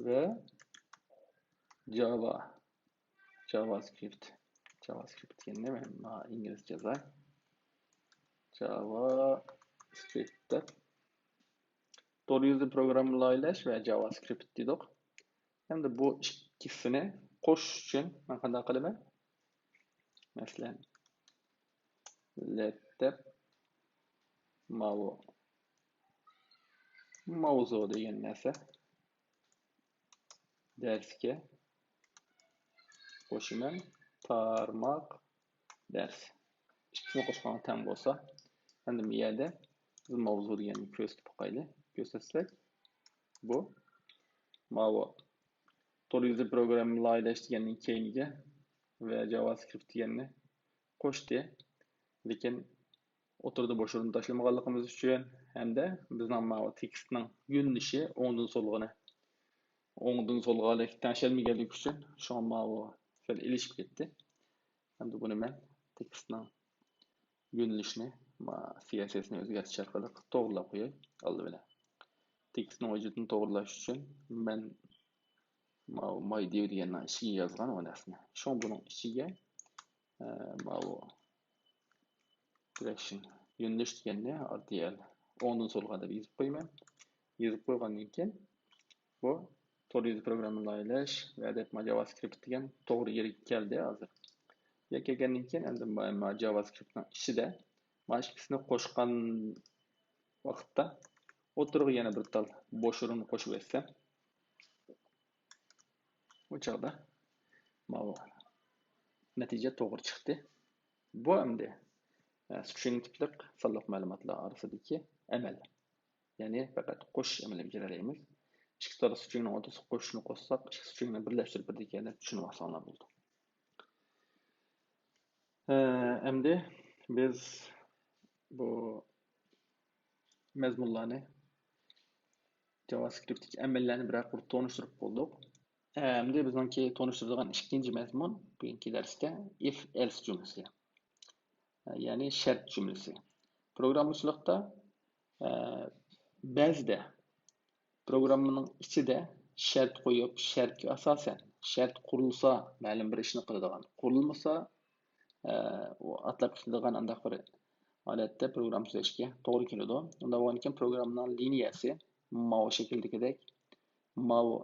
ۋە جاۋا، جاۋاسكرىپت. جاۋاسكرىپت دېگەن نېمە؟ مانا ئىنگلىزچە يازاي. جاۋاسكرىپت دەپ. تور يۈزى پروگرامما لايىھەلەش ۋە جاۋاسكرىپت دېدۇق. ئەمدى بۇ ئىككىسىنى قوشۇش ئۈچۈن مەن قانداق قىلىمەن؟ مەسىلەن، لېت دەپ ماۋۇ ماۋزۇ دېگەن نەرسە دەرسكە قوشىمەن، تارماق دەرس. ئىككىسىنى قوشقانغا تەڭ بولسا، ئەمدى بۇ يەردە بىز ماۋزۇ دېگەننى كۆرسىتىپ باقايلى. كۆرسەتسەك، بۇ ماۋۇ تور يۈزى پروگرامما لايىھەلەش دېگەننىڭ كەينىگە ۋە جاۋاسكرىپت دېگەننى قوشتى. لېكىن ئوتتۇرىدا بوش ئورۇن تاشلىمىغانلىقىمىز ئۈچۈن ھەمدە بىزنىڭ ماۋۇ تېكىستنىڭ يۆنىلىشى ئوڭدىن سولغىنى، ئوڭدىن سولغا تەڭشەلمىگەنلىكى ئۈچۈن شۇڭا ماۋۇ سەل ئېلىشىپ كەتتى. ئەمدى بۇنى مەن تېكىستنىڭ يۆنىلىشىنى، ما، سىئېسئېسنى ئۆزگەرتىش ئارقىلىق توغرىلاپ قوياي ئالدى بىلەن. تېكىستنىڭ ھۆججىتىنى توغرىلاش ئۈچۈن مەن ماۋۇ ماي دىۋ دېگەننىڭ ئىچىگە يازغان ئۇ نەرسىنى. شۇڭا بۇنىڭ ئىچىگە، ئە، ماۋۇ دىرېكشن، يۆنىلىش دېگەننى ئار دى ئېل ئوڭدىن سولغا دەپ يېزىپ قويىمەن. يېزىپ قويغاندىن كېيىن بۇ تور يۈزى پروگرامما لايىھەلەش ۋە دەپ جاۋاسكرىپت دېگەن توغرا يەرگە كەلدى ھازىر. يەرگە كەلگەندىن كېيىن ئەمدى ما-، ما-، جاۋاسكرىپتنىڭ ئىچىدە مانا ئىككىسىنى قوشقان ۋاقىتتا ئوتتۇرىغا يەنە بىر تال بوش ئورۇن قوشۇپ ئۆتسەم، ئۇ چاغدا ماۋۇ نەتىجە توغرا چىقتى. بۇ ئەمدى، ئە، سترىڭ تىپلىق سانلىق مەلۇماتلار ئارىسىدىكى ئەمەل. يەنى پەقەت قوشۇش ئەمىلىنى بېجىرەلەيمىز. ئىككى تال سترىڭنىڭ ئوتتۇرىسىغا قوشۇشنى قوشساق، ئىككى سترىڭنى بىرلەشتۈرۈپ بىردىكەن دەپ چۈشىنىۋالساڭلار بولىدۇ. ئە، ئەمدى بىز بۇ مەزمۇنلارنى، جاۋاسكرىپتتىكى ئەمەللەرنى بىرەر قۇر تونۇشتۇرۇپ بولدۇق. ئەمدى بىزنىڭكى تونۇشتۇرىدىغان ئىككىنچى مەزمۇن بۈگۈنكى دەرستە ئىف ئېلس جۈملىسى، يەنى شەرت جۈملىسى. پروگراممىچىلىقتا، ئە، بەزىدە پروگراممىنىڭ ئىچىدە شەرت قويۇپ، شەرتكە ئاساسەن، شەرت قۇرۇلسا مەلۇم بىر ئىشنى قىلىدىغان، قۇرۇلمىسا، ئە، ئۇ ئاتلاپ كېتىدىغان ئانداق بىر ھالەتتە پروگرامما تۈزەشكە توغرا كېلىدۇ. ئۇنداق بولغاندىكىن پروگراممىنىڭ لىنىيەسى ماۋۇ شەكىلدىكىدەك، ماۋۇ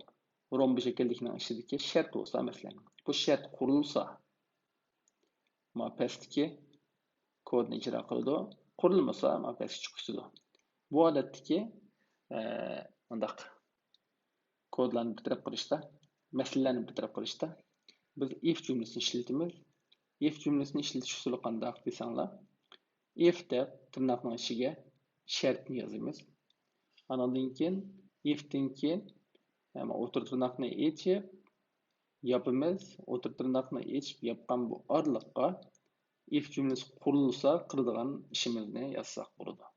رومبا شەكىلدىكىنىڭ ئىچىدىكى شەرت بولسا، مەسىلەن، بۇ شەرت قۇرۇلسا، ما پەستىكى كودنى ئىجرا قىلىدۇ، قۇرۇلمىسا، ما پەستە چىقىپ كېتىدۇ. بۇ ھالەتتىكى، ئە، مۇنداق كودلارنى بىر تەرەپ قىلىشتا، مەسىلىلەرنى بىر تەرەپ قىلىشتا بىز ئىف جۈملىسىنى ئىشلىتىمىز. ئىف جۈملىسىنى ئىشلىتىش ئۇسۇلى قانداق دېسەڭلار، ئىف دەپ تىرناقنىڭ ئىچىگە شەرتنى يازىمىز. ئانىڭدىن كېيىن، ئىفتىن كېيىن، ئوتتۇرا تىرناقنى ئېچىپ ياپىمىز. ئوتتۇرا تىرناقنى ئېچىپ ياپقان بۇ ئارىلىققا ئىف جۈملىسى قۇرۇلسا قىلىدىغان ئىشىمىزنى يازساق بولىدۇ.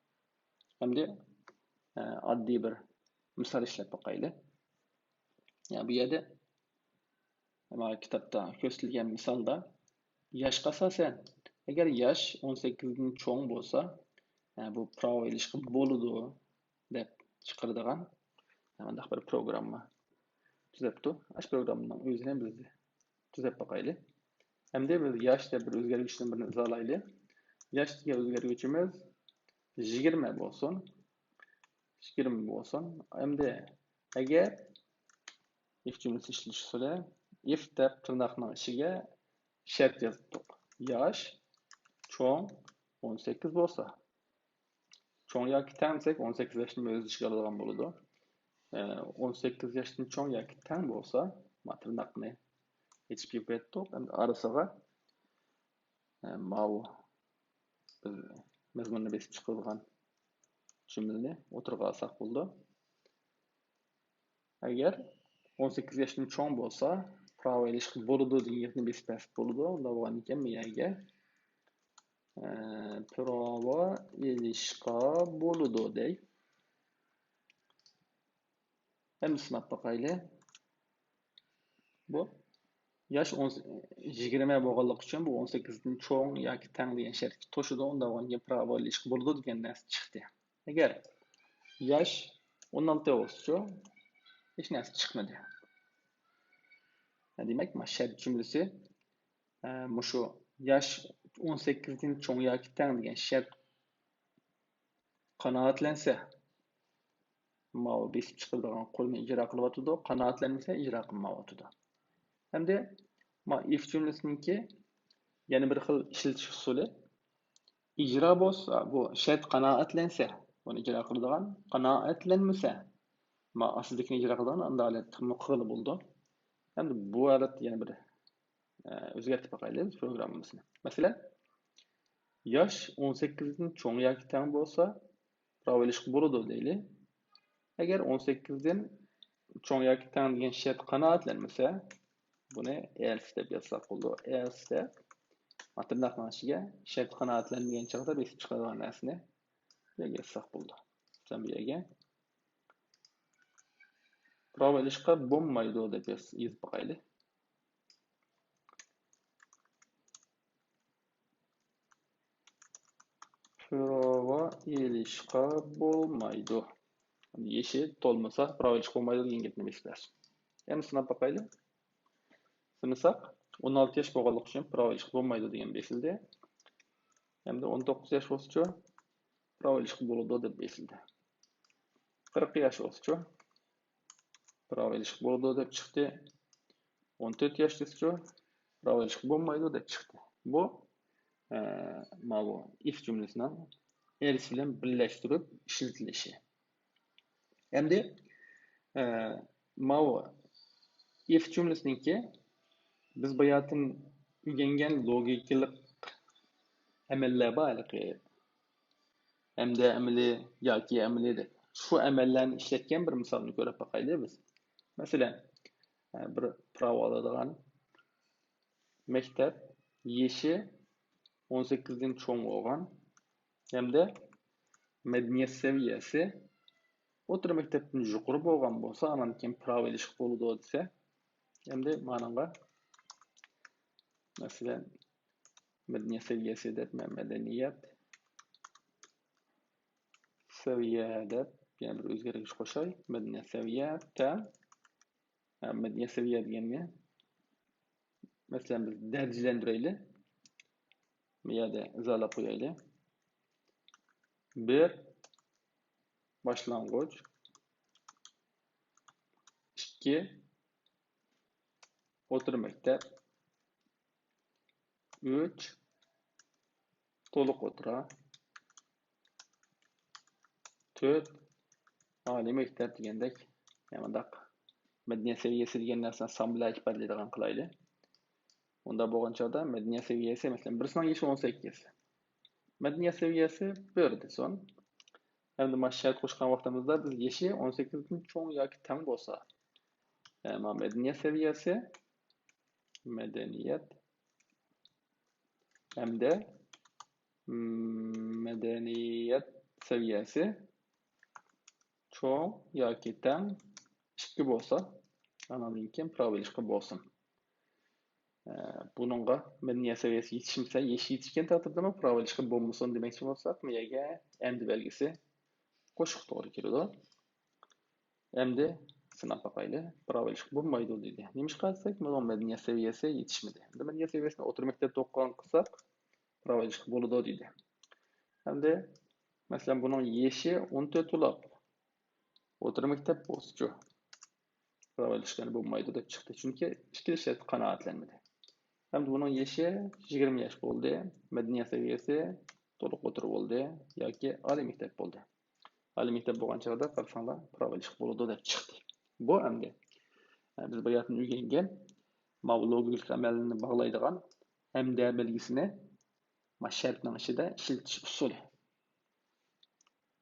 ئەمدى، ئە، ئاددىي بىر مىسال ئىشلەپ باقايلى. يا، بۇ يەردە، مانا كىتابتا كۆرسىتىلگەن مىسالدا ياشقا ئاساسەن، ئەگەر ياش ئون سەككىزدىن چوڭ بولسا، ئە، بۇ پىراۋا ئېلىشقا بولىدۇ دەپ چىقىرىدىغان مۇنداق بىر پروگرامما تۈزەپتۇ. ئاشۇ پروگراممىنىڭ ئۆزىنى بىز تۈزەپ باقايلى. ئەمدى بىز ياش دەپ بىر ئۆزگەرگۈچنى بىرنى ئىزاھلايلى. ياش دېگەن ئۆزگەرگۈچىمىز يىگىرمە بولسۇن. يىگىرمە بولسۇن. ئەمدى ئەگەر ئىف جۈملىسى ئىشلىتىش ئۇسۇلى، ئىف دەپ تىرناقنىڭ ئىچىگە شەرت يازدۇق. ياش چوڭ ئون سەككىز بولسا، چوڭ ياكى تەڭ دېسەك، ئون سەككىز ياشنى ئۆز ئىچىگە ئالىدىغان بولىدۇ. ئون سەككىز ياشتىن چوڭ ياكى تەڭ بولسا، ما تىرناقنى ئېچىپ يېپىۋەتتۇق. ئەمدى ئارىسىغا، ئە، ماۋۇ بىز مەزمۇننى بېسىپ چىقىدىغان جۈملىنى ئوتتۇرىغا ئالساق بولىدۇ. ئەگەر ئون سەككىز ياشتىن چوڭ بولسا، پىراۋا ئېلىشقا بولىدۇ دېگەن گەپنى بېسىپ بەرسە بولىدۇ. ئۇنداق بولغاندىكىن بۇ يەرگە، ئە، پىراۋا ئېلىشقا بولىدۇ دەي. ئەمدى سىناپ باقايلى. بۇ ياش ئون، يىگىرمە بولغانلىقى ئۈچۈن بۇ ئون سەككىزدىن چوڭ ياكى تەڭ دېگەن شەرتكە توشىدۇ. ئۇنداق بولغاندىكىن پىراۋا ئېلىشقا بولىدۇ دېگەن نەرسە چىقتى. ئەگەر ياش ئون ئالتە بولسىچۇ؟ ھېچ نەرسە چىقمىدى. دېمەك، مانا شەرت جۈملىسى، ئە، مۇشۇ ياش ئون سەككىزدىن چوڭ ياكى تەڭ دېگەن شەرت قانائەتلەنسە، ماۋۇ بېسىپ چىقىرىدىغان قۇرنى ئىجرا قىلىۋاتىدۇ، قانائەتلەنمىسە ئىجرا قىلمايۋاتىدۇ. ئەمدى ما ئىف جۈملىسىنىڭكى يەنە بىر خىل ئىشلىتىش ئۇسۇلى. ئىجرا بولسا، بۇ شەرت قانائەتلەنسە، بۇنى ئىجرا قىلىدىغان، قانائەتلەنمىسە، ما ئاستىدىكىنى ئىجرا قىلىدىغان، ئانداق ھالەتتە قىلغىلى بولىدۇ. ئەمدى بۇ ھالەتتە يەنە بىر، ئە، ئۆزگەرتىپ باقايلى بىز پروگراممىمىزنى. مەسىلەن، ياش ئون سەككىزدىن چوڭ ياكى تەڭ بولسا، پىراۋا ئېلىشقا بولىدۇ دەيلى. ئەگەر ئون سەككىزدىن چوڭ ياكى تەڭ دېگەن شەرت قانائەتلەنمىسە، بۇنى ئەلسى دەپ يازساق بولىدۇ. ئەلسى دەپ، ما تىرناقنىڭ ئىچىگە شەرت قانائەتلەنمىگەن چاغدا بېسىپ چىقىدىغان نەرسىنى بۇ يەرگە يازساق بولىدۇ. مەسىلەن، بۇ يەرگە پراۋا ئېلىشقا بولمايدۇ دەپ ياز-، يېزىپ باقايلى. پراۋا ئېلىشقا بولمايدۇ. يېشى تولمىسا پراۋا ئېلىشقا بولمايدۇ دېگەن گەپنى بېسىپ بەرسۇن. ئەمدى سىناپ باقايلى. سىنىساق، ئون ئالتە ياش بولغانلىقى ئۈچۈن پراۋا ئېلىشقا بولمايدۇ دېگەن بېسىلدى. ئەمدى ئون توققۇز ياش بولسىچۇ؟ پراۋا ئېلىشقا بولىدۇ دەپ بېسىلدى. قىرىق ياش بولسىچۇ؟ پراۋا ئېلىشقا بولىدۇ دەپ چىقتى. ئون تۆت ياش دېسىچۇ؟ پراۋا ئېلىشقا بولمايدۇ دەپ چىقتى. بۇ، ئە، ماۋۇ ئىف جۈملىسىنىڭ ئەلسى بىلەن بىرلەشتۈرۈپ ئىشلىتىلىشى. ئەمدى، ئە، ماۋۇ ئىف جۈملىسىنىڭكى بىز باياتىن ئۆگەنگەن لوگىكىلىق ئەمەللەر بار ھېلىقى. ئەمدى ئەمىلى ياكى ئەمىلى دەپ. شۇ ئەمەللەرنى ئىشلەتكەن بىر مىسالنى كۆرۈپ باقايلى بىز. مەسىلەن، بىر پراۋا ئالىدىغان مەكتەپ يېشى ئون سەككىزدىن چوڭ بولغان ھەمدە مەدەنىيەت سەۋىيەسى ئوتتۇرا مەكتەپتىن يۇقىرى بولغان بولسا، ئاندىن كېيىن پراۋا ئېلىشقا بولىدۇ دېسە، ئەمدى مانىڭغا، مەسىلەن، مەدەنىيەت سەۋىيەسى دەپ، مەن مەدەنىيەت سەۋىيە دەپ يەنە بىر ئۆزگەرگۈچ قوشاي. مەدەنىيەت سەۋىيە تەڭ، ھە، مەدەنىيەت سەۋىيە دېگەننى، مەسىلەن، بىز دەرىجىلەندۈرەيلى. بۇ يەردە ئىزاھلاپ قويايلى. بىر باشلانغۇچ، ئىككى ئوتتۇرا مەكتەپ، ئۈچ تولۇق ئوتتۇرا، تۆت ئالىي مەكتەپ دېگەندەك، يەنە مۇنداق مەدەنىيەت سەۋىيەسى دېگەن نەرسىنى سان بىلەن ئىپادىلەيدىغان قىلايلى. ئۇنداق بولغان چاغدا مەدەنىيەت سەۋىيەسى، مەسىلەن، بىرسىنىڭ يېشى ئون سەككىز. مەدەنىيەت سەۋىيەسى بىر دېسۇن. ئەمدى مانا شەرت قوشقان ۋاقتىمىزدا بىز يېشى ئون سەككىزدىن چوڭ ياكى تەڭ بولسا، يەنى مانا مەدەنىيەت سەۋىيەسى، مەدەنىيەت ھەمدە، مم، مەدەنىيەت سەۋىيەسى چوڭ ياكى تەڭ ئىككى بولسا، ئانىڭدىن كېيىن پراۋا ئېلىشقا بولسۇن. ئە، بۇنىڭغا مەدەنىيەت سەۋىيەسى يېتىشمىسە، يېشى يېتىشكەن تەرتىپتىمۇ پراۋا ئېلىشقا بولمىسۇن دېمەكچى بولساق، بۇ يەرگە ئەمدى بەلگىسى قوشۇشقا توغرا كېلىدۇ. ئەمدى سىناپ باقايلى. پراۋا ئېلىشقا بولمايدۇ دېدى. نېمىشقا دېسەك، بۇنىڭ مەدەنىيەت سەۋىيەسى يېتىشمىدى. ئەمدى مەدەنىيەت سەۋىيەسىنى ئوتتۇرا مەكتەپتە ئوقۇغان قىلساق، پراۋا ئېلىشقا بولىدۇ دېدى. ئەمدى، مەسىلەن، بۇنىڭ يېشى ئون تۆت بولۇپ، ئوتتۇرا مەكتەپ بولسىچۇ؟ پراۋا ئېلىشقا بولمايدۇ دەپ چىقتى. چۈنكى ئىككىلا شەرت قانائەتلەنمىدى. ئەمدى بۇنىڭ يېشى يىگىرمە ياش بولدى، مەدەنىيەت سەۋىيەسى تولۇق ئوتتۇرا بولدى ياكى ئالىي مەكتەپ بولدى. ئالىي مەكتەپ بولغان چاغدا قارىساڭلار، پراۋا ئېلىشقا بولىدۇ دەپ چىقتى. بۇ ئەمدى، ئە، بىز باياتىن ئۆگەنگەن ماۋۇ لوگىكىلىق ئەمەلنى باغلايدىغان ھەمدە بەلگىسىنى ما شەرتنىڭ ئىچىدە ئىشلىتىش ئۇسۇلى.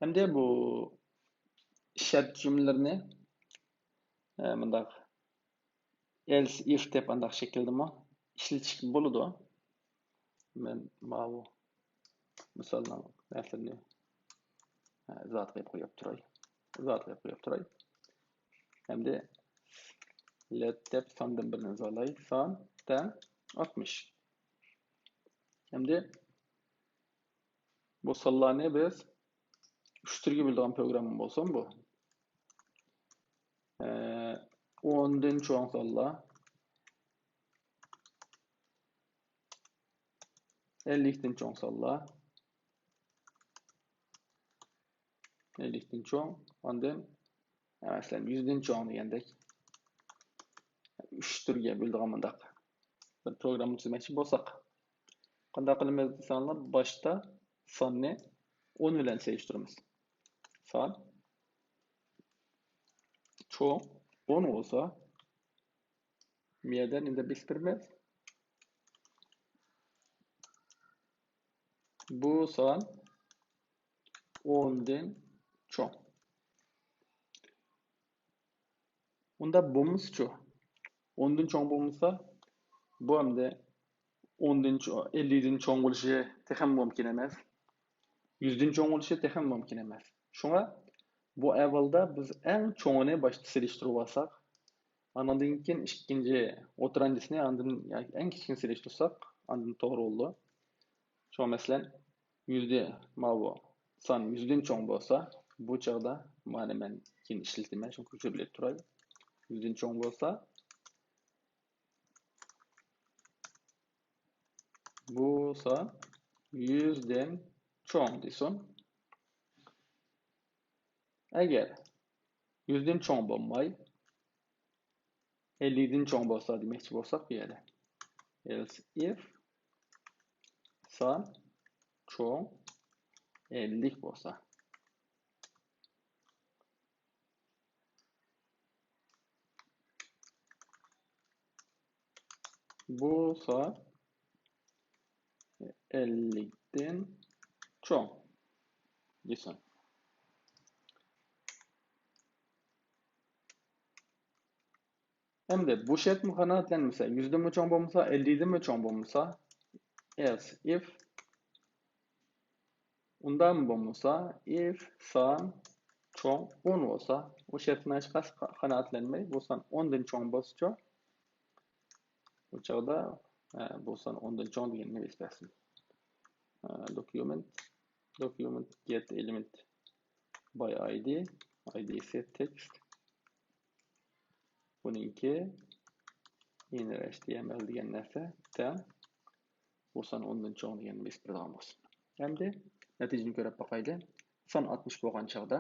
ئەمدى بۇ شەرت جۈملىلىرىنى، ئە، مۇنداق else if دەپ ئانداق شەكىلدىمۇ ئىشلىتىشكە بولىدۇ. مەن ماۋۇ مىسالنىڭ نەرسىلىرىنى، ھە، ئىزاھات قىلىپ قويۇپ تۇراي. ئىزاھات قىلىپ قويۇپ تۇراي. ئەمدى let دەپ ساندىن بىرنى ئىزاھلاي. سان تەڭ ئاتمىش. ئەمدى بۇ سانلارنى بىز ئۈچ تۈرگە بۆلىدىغان پروگرامما بولسۇن بۇ. ئە، ئوندىن چوڭ سانلار، ئەللىكتىن چوڭ سانلار، ئەللىكتىن چوڭ، ئاندىن، مەسىلەن، يۈزدىن چوڭ دېگەندەك ئۈچ تۈرگە بۆلىدىغان مۇنداق بىر پروگرامما تۈزمەكچى بولساق، قانداق قىلىمىز دېسەڭلار، باشتا ساننى ئون بىلەن سېلىشتۇرىمىز. سان چوڭ ئون بولسا، بۇ يەردە نېمە دەپ بېسىپ بېرىمىز؟ بۇ سان ئوندىن چوڭ. ئۇنداق بولمىسىچۇ؟ ئوندىن چوڭ بولمىسا، بۇ ئەمدى ئوندىن چوڭ، ئەللىدىن چوڭ بولۇشى تېخىمۇ مۇمكىن ئەمەس. يۈزدىن چوڭ بولۇشى تېخىمۇ مۇمكىن ئەمەس. شۇڭا بۇ ئەھۋالدا بىز ئەڭ چوڭىنى باشتا سېلىشتۇرۇۋالساق، ئاندىن كېيىن ئىككىنچى ئوتتۇرانچىسىنى، ئاندىن ياكى ئەڭ كىچىكىنى سېلىشتۇرساق، ئاندىن توغرا بولىدۇ. شۇڭا مەسىلەن، يۈزدە، ماۋۇ سان يۈزدىن چوڭ بولسا، بۇ چاغدا مانا مەن كېيىن ئىشلىتىمەن، شۇڭا كۆچۈرۈپ ئېلىپ تۇراي. يۈزدىن چوڭ بولسا، بولسا يۈزدىن چوڭ دېسۇن. ئەگەر يۈزدىن چوڭ بولماي، ئەللىدىن چوڭ بولسا دېمەكچى بولساق بۇ يەردە. Else if سان چوڭ ئەللىك بولسا. بولسا ئەللىكتىن چوڭ دېسۇن. ئەمدى بۇ شەرتمۇ قانائەتلەنمىسە، يۈزدىنمۇ چوڭ بولمىسا، ئەللىدىنمۇ چوڭ بولمىسا، else if ئۇنداقمۇ بولمىسا، if سان چوڭ ئون بولسا، ئۇ شەرتنى ھېچقايسى قانائەتلەنمەي، بۇ سان ئوندىن چوڭ بولسىچۇ؟ بۇ چاغدا، ئە، بۇ سان ئوندىن چوڭ دېگەننى بېسىپ بەرسۇن. ئە، document، document get element by I D، I D set text. بۇنىڭكى inner H T M L دېگەن نەرسە تەڭ بۇ سان ئوندىن چوڭ دېگەننى بېسىپ بېرىدىغان بولسۇن. ئەمدى نەتىجىنى كۆرۈپ باقايلى. سان ئاتمىش بولغان چاغدا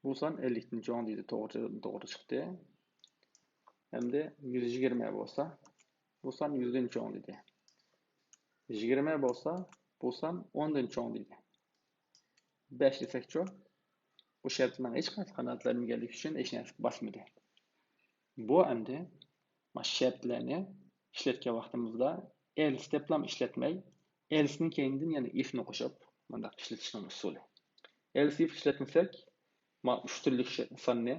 بۇ سان ئەللىكتىن چوڭ دېدى، توغرا، توغرا چىقتى. ئەمدى يۈز يىگىرمە بولسا، بۇ سان يۈزدىن چوڭ دېدى. يىگىرمە بولسا، بۇ سان ئوندىن چوڭ دېدى. بەش دېسەكچۇ؟ بۇ شەرتنىڭ ھېچقايسى قانائەتلەنمىگەنلىكى ئۈچۈن ھېچ نەرسە باسمىدى. بۇ ئەمدى مانا شەرتلەرنى ئىشلەتكەن ۋاقتىمىزدا else دەپلا ئىشلەتمەي، else نىڭ كەينىدىن يەنە if نى قوشۇپ، مۇنداق ئىشلىتىشنىڭ ئۇسۇلى. Else if ئىشلەتمىسەك، مانا ئۈچ تۈرلۈك شە-، ساننى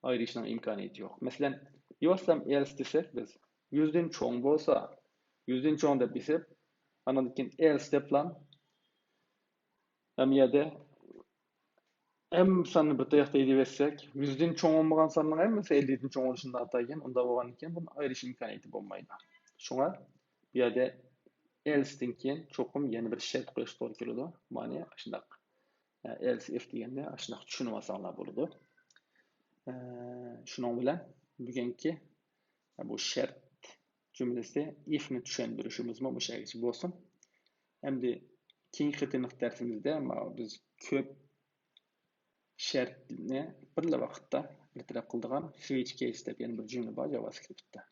ئايرىشنىڭ ئىمكانىيىتى يوق. مەسىلەن، يوسلام else دېسەك بىز، يۈزدىن چوڭ بولسا، يۈزدىن چوڭ دەپ بېسىپ، ئاندىن كېيىن else دەپلا ھەم يەردە ھەممە ساننى بىر تاياقتا ئېلىۋەتسەك، يۈزدىن چوڭ بولمىغان ساننىڭ ھەممىسى ئەللىدىن چوڭ بولۇشىنى ئاتايدىكەن. ئۇنداق بولغاندىكىن بۇنى ئايرىش ئىمكانىيىتى بولمايدۇ. شۇڭا بۇ يەردە else تىن كېيىن چوقۇم يەنە بىر شەرت قويۇش توغرا كېلىدۇ. مانا ئاشۇنداق، else if دېگەننى ئاشۇنداق چۈشىنىۋالساڭلار بولىدۇ. ئە، شۇنىڭ بىلەن بۈگۈنكى بۇ شەرت جۈملىسى if نى چۈشەندۈرۈشىمىزمۇ مۇشۇ يەرگىچە بولسۇن. ئەمدى كېيىنكى قېتىملىق دەرسىمىزدە ماۋۇ بىز كۆپ شەرتنى بىرلا ۋاقىتتا بىر تەرەپ قىلىدىغان switch case دەپ يەنە بىر جۈملە بار JavaScript تا.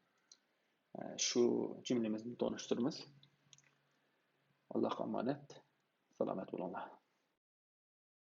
ئە، شۇ جۈملىمىزنى تونۇشتۇرىمىز. ئاللاھقا ئامانەت. سالامەت بولۇڭلار.